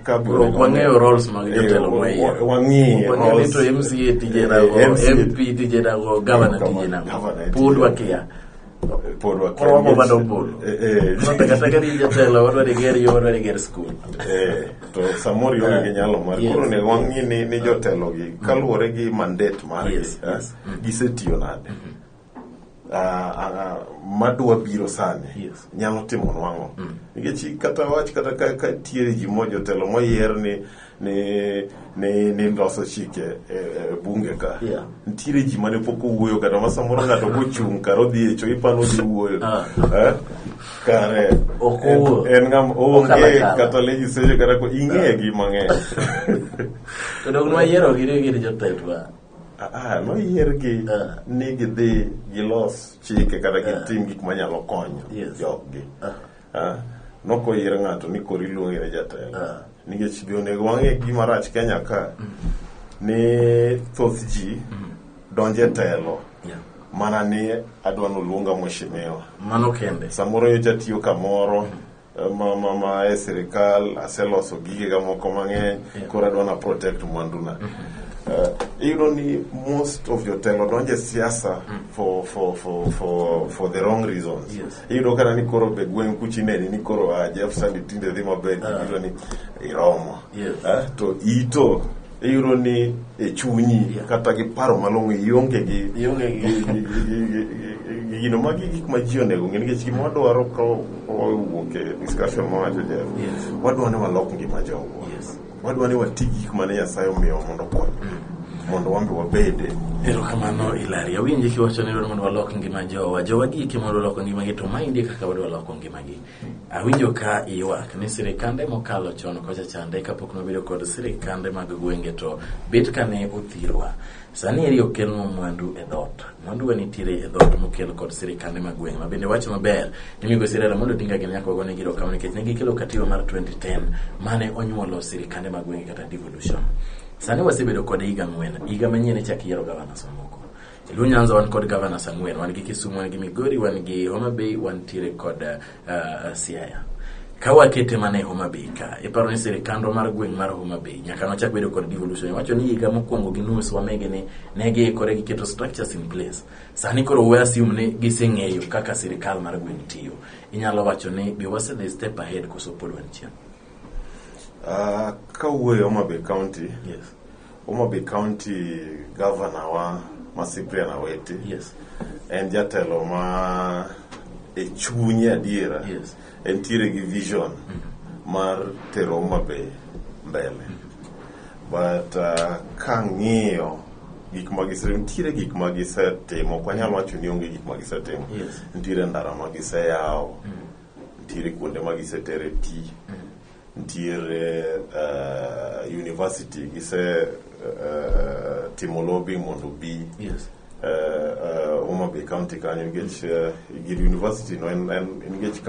Ka be Koro ok onego wang'eyo roles mag jotelo moyier. Wang'iyo Wang'eyo ni roles. to MCA tije nang'o, MCA MP tije nang'o, governor tije nang'o. Governor Pod tije. wakia. Pod wakia. Koro wago mana ombulu. Eh. Kata ka ni jatelo wadwa ni ger yo, wadwa ni ger skul. To samoro ionge gi nyalo mar koro onego wang'i ni jotelo gi kaluwore gi mandate margi gisetiyo nade madwa biro sani nyalo timo nwang'o nikech kata wach kata ka tiere ji mo jotelo moyier ni loso chike e bunge ka nitiere ji mane pok owuoyo kata ma samoro ng'ato kochung' kar odhi e cho ipano odhi wuoyo. Eh? Kare Ok owuo. en ng'ama onge Okalo akala. kata legislation kata ko ing'e gi mang'eny. To dong nwayiero gi ni gin jotendwa. Noyiergi ni gidhi gilos chike kata gitim gik manyalo konyo joggi. Nokoyier ng'ato ni koro iluonge ni jatelo. Nikech be onego wang'e gima rach Kenya ka ni thoth ji donjo e telo mana ni adwa noluonga mheshimiwa. Mano kende. Samoro nyocha atiyo kamoro ma e sirikal aseloso gigega moko mang'eny koro adwa na protect mwanduna. Iyudo ni most of jotelo donjo e siasa for the wrong reasons. Iyudo kata ni koro be gweng' kucha ineni ni koro Jeff Sandy tinde dhi maber iyudo ni iromo. To ito iyudo ni e chunyi kata gi paro malong'o ionge gi Ionge gi- gi gino. Magi gik ma ji onego ng'e nikech gima wadwaro ka wawuok e discussion mawacho Jeff, wadwa ni walok ngima jogwa. Wadwa ni wati gi gik mane Nyasaye omiyo mondo okony mondo wan be wabede. Erokamano Hilary. Awinji kiwacho ni dwaro mondo walok ngima jowa. Jowa giki mondo loko ngimagi to maendi e kaka wadwa loko ngimagi. Awinjo ka ywak ni sirikande mokalo chon kocha chande kapok nobedo kod sirikande mag gwenge to bet kane othirwa. Sani eri okelnwa mwandu e dhoot. Mwandu wa nitiere e dhoot mokel kod sirikande mag gwenge. Ma bende wacho maber ni migosi Raila Amolo Odinga gin nyaka wagonegi erokamano nikech ne gikelo katiba mar 2010 mane onyuolo sirikande mag gwenge kata devolution. Sani wasebedo kode higa 4. Higa manyien ichak yiero governors mamoko. E Luo Nyanza wan kod governors 4. Wan gi Kisumu, wan gi Migori, wan gi Homa Bay, wantiere kod Siaya. Ka wakete mana e Homa Bay ka, iparo ni sirikandwa mar gweng' mar Homa Bay nyaka nochak bedo kod devolution. Iwacho ni higa mokwongo gi nus wamege ni ne giikore giketo structures in place. Sani koro we assume ni giseng'eyo kaka sirikal mar gweng' tiyo. Inyalo wacho ni be wasedhi step ahead koso pod wan chien? Kawuoyo Homa Bay County, Homa Bay County governor wa ma Cyprian Awiti en jatelo ma e chunye adiera entiere gi vision mar tero Homa Bay mbele. But kang'iyo gik ma gisetimo, nitiere gik ma gisetimo, ok wanyal wacho ni onge gik ma gisetimo. Nitiere ndara ma giseyawo, nitiere kuonde ma gisetere pi, nitiere university gise timo lobbying mondo obi Homa Bay County kanyo nikech gir university no en nikech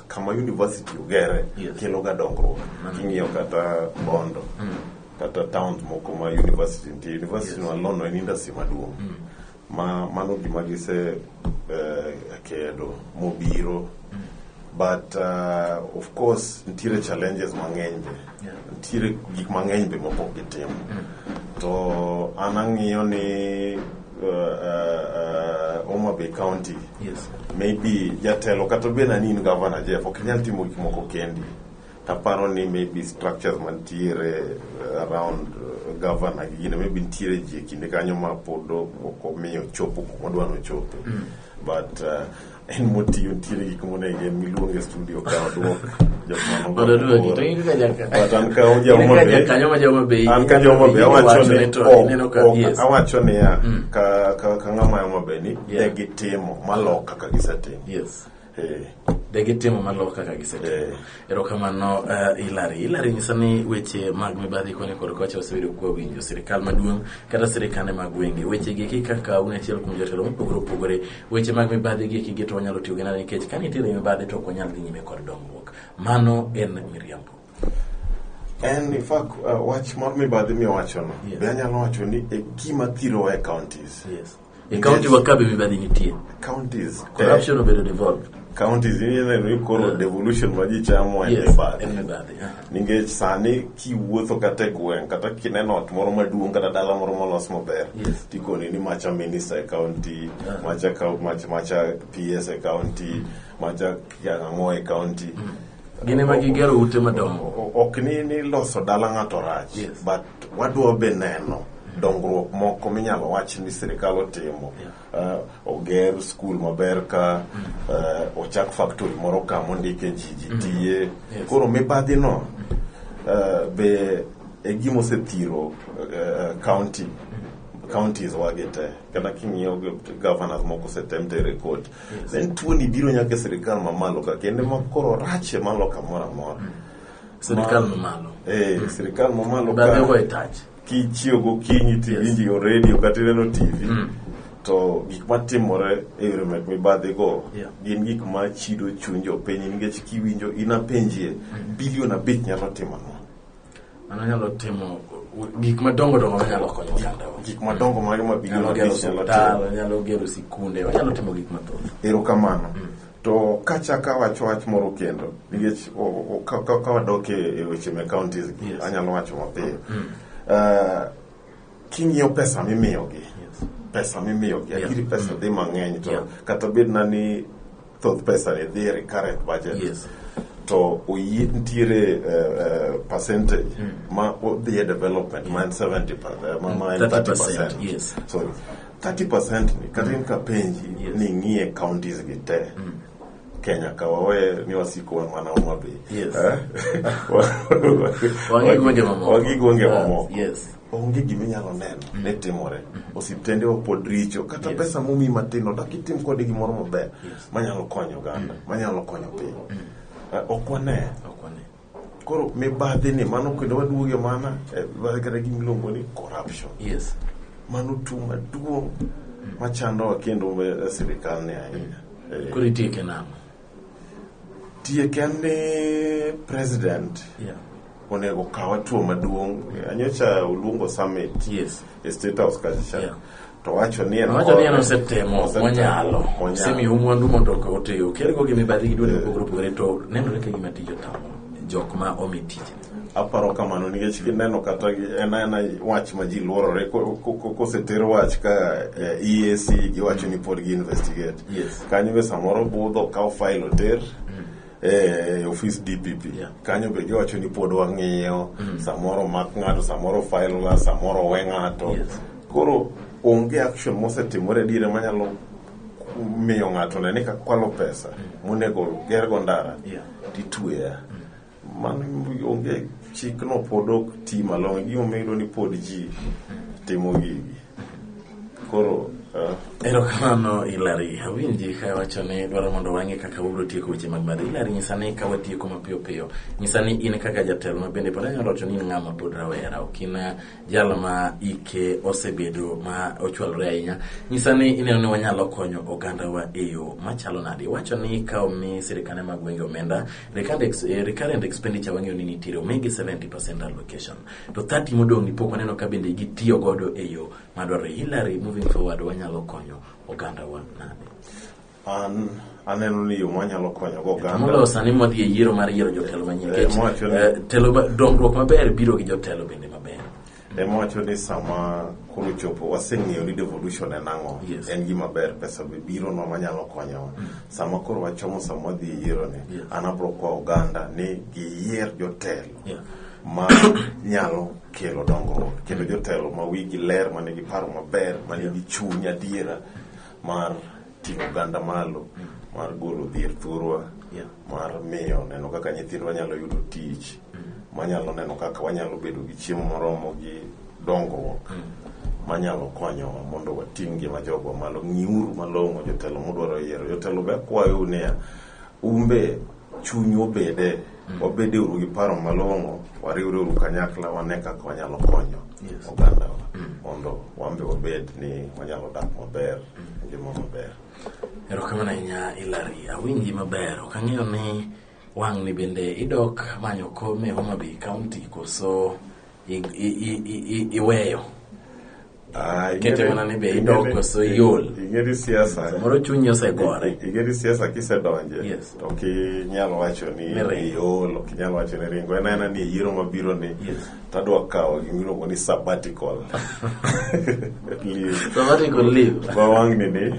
kama university ogere kelo ga dongruok. King'iyo kata Bondo kata towns moko ma university nitie, university no alone no en industry maduong'. Ma mano gima gise kedo mobiro. But of course nitiere challenges mang'eny be. Nitiere gik mang'eny be mapok gitimo. To an ang'iyo ni Homa Bay County maybe jatelo kata bed ni in governor Jeff ok inyal timo gik moko kendi. Taparo ni maybe structures mantiere around governor gi gine maybe nitiere ji e kinde kanyo ma pod ok omiyo chopo kuma odwa nochope. But en motiyo nitiere gik monego en miluongo e studio ka oduok jok mano Mondo oduoki. To in kaka jaka. But an ka ja In Homa kaka Bay jakanyo ma ja Homa Bay. an ka ja Homa Bay awacho Iwacho ni ni to ineno ka awacho niya ka ng'ama Homa Bay ni ne gitimo malok kaka gisetimo. De gitimo malok kaka gisetimo. Erokamano Hilary. Hilary nyisa ni weche mag mibadhi koni kod kocha osebedo kwa winjo sirikal maduong' kata sirikande mag gwenge. Weche gi eki kaka un achiel kuom jotelo mopogore opogore, weche mag mibadhi gi eki gi to wanyalo tiyo gi nade nikech ka nitiere mibadhi to ok wanyal dhi nyime kod dongruok. Mano en miriambo. En in fact wach mar mibadhi miwachono be anyalo wacho ni e gima thirowa e counties. E county wa ka be mibadhi nitie. Counties. Corruption obedo devolved. Counties ineno ni koro devolution ma ji chamo en Yes, mibadhi. en mibadhi. Nikech sani kiwuotho kata e gweng' kata kineno ot moro maduong' kata dala moro molos maber, tikoni ni macha minister e county, macha macha PS e county, macha ang'o e county. Gin ema gigero ute madongo. Ok ni loso dala ng'ato rach, but wadwa be neno dongruok moko minyalo wach ni sirikal otimo. Oger skul maber ka, ochak factory moro ka mondike ji tiye. Koro mibadhi no be e gima osethiro counties wagi te. Kata king'iyo governors moko osetem tere court. Then tuoni biro nyaka e sirikal mamalo ka, kendo ma koro rache malo kamoro amora. Sirikal mamalo. Sirikal mamalo ka kichiew gokinyi tiwinjo radio kata ineno TV, to gik matimore e yore mek mibadhi go gin gik ma chido chuny jopiny, nikech kiwinjo inapenjie bilion 5 nyalo timo ang'o? Mano nyalo timo gik madongo dongo manyalo konyo oganda. Gik madongo mage ma bilion 5 nyalo timo? Nyalo gero sikunde, wanyalo timo gik mathoth. Erokamano. To kachaka awacho wach moro kendo, nikech ka wadok e weche mek counties gi, anyalo wacho mapiyo. King'iyo pesa mimiyogi, pesa mimiyogi, adieri pesa dhi mang'eny, to kata bed na ni thoth pesa ni dhi e recurrent budget, to oyie nitiere percentage ma odhi e development ma en 70%, ma en 30%. Sorry, 30% ni kata in kapenji ni ng'iye counties gi te Kenya ka wawe ni wasiko mana Homa Bay. Wang'i gwenge mamoko. Onge gima inyalo neno ne timore. Osiptende wa pod richo, kata pesa momi matin odak itim kode gimoro maber manyalo konyo oganda, manyalo konyo piny. Ok wane. Koro mibadhi ni mano kendo waduoge mana kata gima iluongo ni corruption. Mano tuo maduong' machandowa kendo e sirikal ni ahinya. Koro itieke nang'o? Tieke en ni president onego kaw hatua maduong'. Anyocha oluongo summit e State House kacha. To wacho ni en osetemo monyalo. Osemiyo mwandu mondo otiyo. Okelgo gi mibadhi gi duonde mopogore opogore, to nenore ka gima tich otamo jok ma omi tich. Aparo kamano nikech kineno kata en aena wach ma ji luorore koseter wach ka EAC giwacho ni pod gi investigate. Kanyo be samoro budho kaw file oter e office DPP. Kanyo be giwacho ni pod wang'iyo, samoro mak ng'ato, samoro file la, samoro we ng'ato. Koro onge action mosetimore diere manyalo miyo ng'ato ne ni ka kwalo pesa monego gergo ndara titweya. Mano onge chikno pod ok ti malong'o, gimomiyo iyudo ni pod ji timo gigi. Koro Erokamano Hilary. Awinji ka iwacho ni dwaro mondo wang'e kaka wabiro tieko weche mag mibadhi. Hilary, nyisa ni ka watieko mapiyo piyo, nyisa ni in kaka jatelo ma bende pod anyalo wacho ni in ng'ama pod rawera, ok in jal ma ike osebedo ma ochwalore ahinya. Nyisa ni ineno ni wanyalo konyo ogandawa e yo machalo nade. Iwacho ni ka omi sirikande mag gwenge omenda, recurrent expenditure wang'eyo ni nitiere, omigi 70% allocation, to 30 modong' ni pok waneno ka bende gitiyo godo e yo madwarore. Hilary, moving forward wanyalo konyo ogandawa nade? An aneno ni yo mwanyalo konyo go oganda. Moloyo sani mwadhi e yiero mar yiero jotelo manyien. Telo dongruok maber biro gi jotelo bende maber. Ema wacho ni sama koro chopo waseng'eyo ni devolution en ang'o, en gima ber, pesa be biro nwa manyalo konyowa. Sama koro wachomo sama wadhi e yiero ni, an abro kwa oganda ni giyier jotelo ma nyalo kelo dongruok, kendo jotelo ma wigi ler, manigi paro maber, manigi chuny adiera mar ting'o oganda malo, mar golo dhier thurwa, mar miyo neno kaka nyithindwa nyalo yudo tich, manyalo neno kaka wanyalo bedo gi chiemo moromo gi dongruok manyalo konyowa mondo wating' ngima jogwa malo. Ng'iuru malong'o jotelo mudwaro yiero. Jotelo be akwayou niya, umbe chunyu obede, wabede uru gi paro malong'o, wariwre uru kanyakla, wane kaka wanyalo konyo ogandawa mondo wambe wabed ni wanyalo dak maber, ngima maber. Erokamano ahinya Hilary, awinji maber. Ok ang'eyo ni wang' ni bende idok manyo kom e Homa Bay County koso iweyo? Kete mana ni be idok koso iol. Ing'eni siasa. Samoro chunyi osegore. Ing'eni siasa kisedonje. Yes. To ok inyal wacho ni iol, ok inyal wacho ni ringo. En aena ni e yiero mabiro ni tadwa kawo gimiluongo ni sabbatical leave. Sabbatical leave. Ma wang'ni ni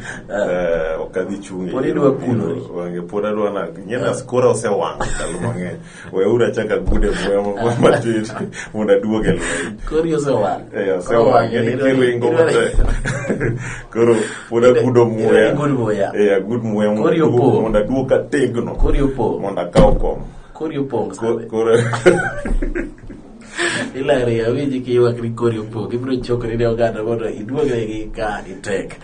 ok adhi chung' e Pod yiero idwa mabiro. kunori. Wang'e pod adwa na ing'eni kora osewang' ndalo mang'eny. Weuru achak agude muya matin mondo aduog e lweny. Kori osewang'. Osewang' en kiringo matek. Koro pod agudo muya. Igud muya. Agud muya mondo Kori opong'. mondo aduog kategno. Kori opong'. Mondo akaw kom. Kori opong' sani. Koro Hilary, awinji kiywak ni kori opong'. Ibiro chokori ne oganda mondo iduognegi ka itek.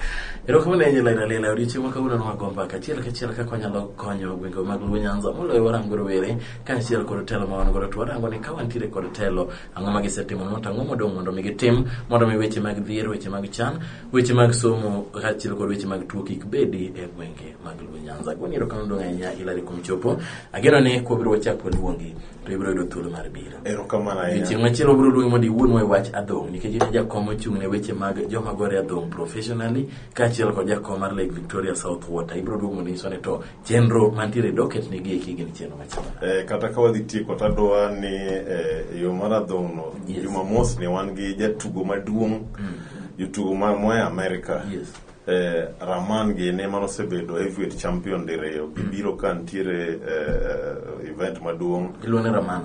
Erokamano ahinya Hilary Alela. Odiochieng' ma kawuono ne wago mbaka achiel kachiel kaka wanyalo konyo gwenge mag Luo Nyanza moloyo warango rowere kaachiel kod telo ma wan godo to warango ni ka wantiere kod telo ang'o ma gisetimonu to ang'o modong' mondo mi gitim mondo mi weche mag dhier, weche mag chan, weche mag somo kaachiel kod weche mag tuo kik bedi e gwenge mag Luo Nyanza. Agoni erokamano duong' ahinya Hilary kuom chopo. Ageno ni kwabiro wachak waluongi to ibiro yudo thuolo mar biro. Erokamano ahinya. Chieng' machielo wabiro luongi mondo iwuonwa e wach adhong' nikech in e jakom mochung' ne weche mag joma gore adhong' professionally kaachiel kod jakom mar Lake Victoria South Water. Ibiro duogo mondo inyiswa ni to chenro mantiere e docket ni gi eki gin chenro machalo nade. Kata ka wadhi tieko tadwa ni yo mar adhong' no Yes. Jumamos ni wan gi jatugo maduong' jotugo ma moa Amerika. Yes. Raman gini manosebedo heavyweight champion diriyo gibiro ka nitiere event maduong' Iluonge Raman.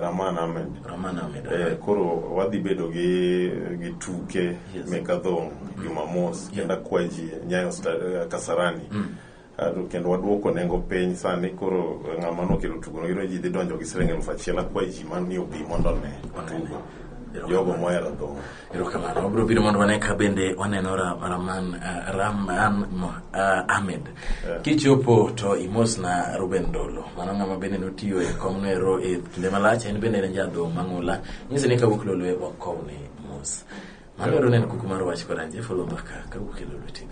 Raman Ahmed. Raman Ahmed. Koro wadhi bedo gi tuke Yes. mek adhong' Jumamos kendo akwayo ji Nyayo Kasarani. Kendo waduoko nengo piny sani koro ng'ama nokelo tugono gino ji dhi donjo gi siling 1000 akwayo ji mani obi mondo one tugo. Jogo mohero adhong'. Erokamano. Wabiro biro mondo wane ka bende waneno Raman Ahmed. Kichopo to imosna Ruben Ndolo. Mano ng'ama bende notiyo e komno ero e kinde malach. En bende en jadhong' mang'ula. Nyise ni kawuok Lolwe wakowne mos. Mano ero ne en kuku mar wach kod an Jeff Oloo Mbaka kawuok e Lolwe TV.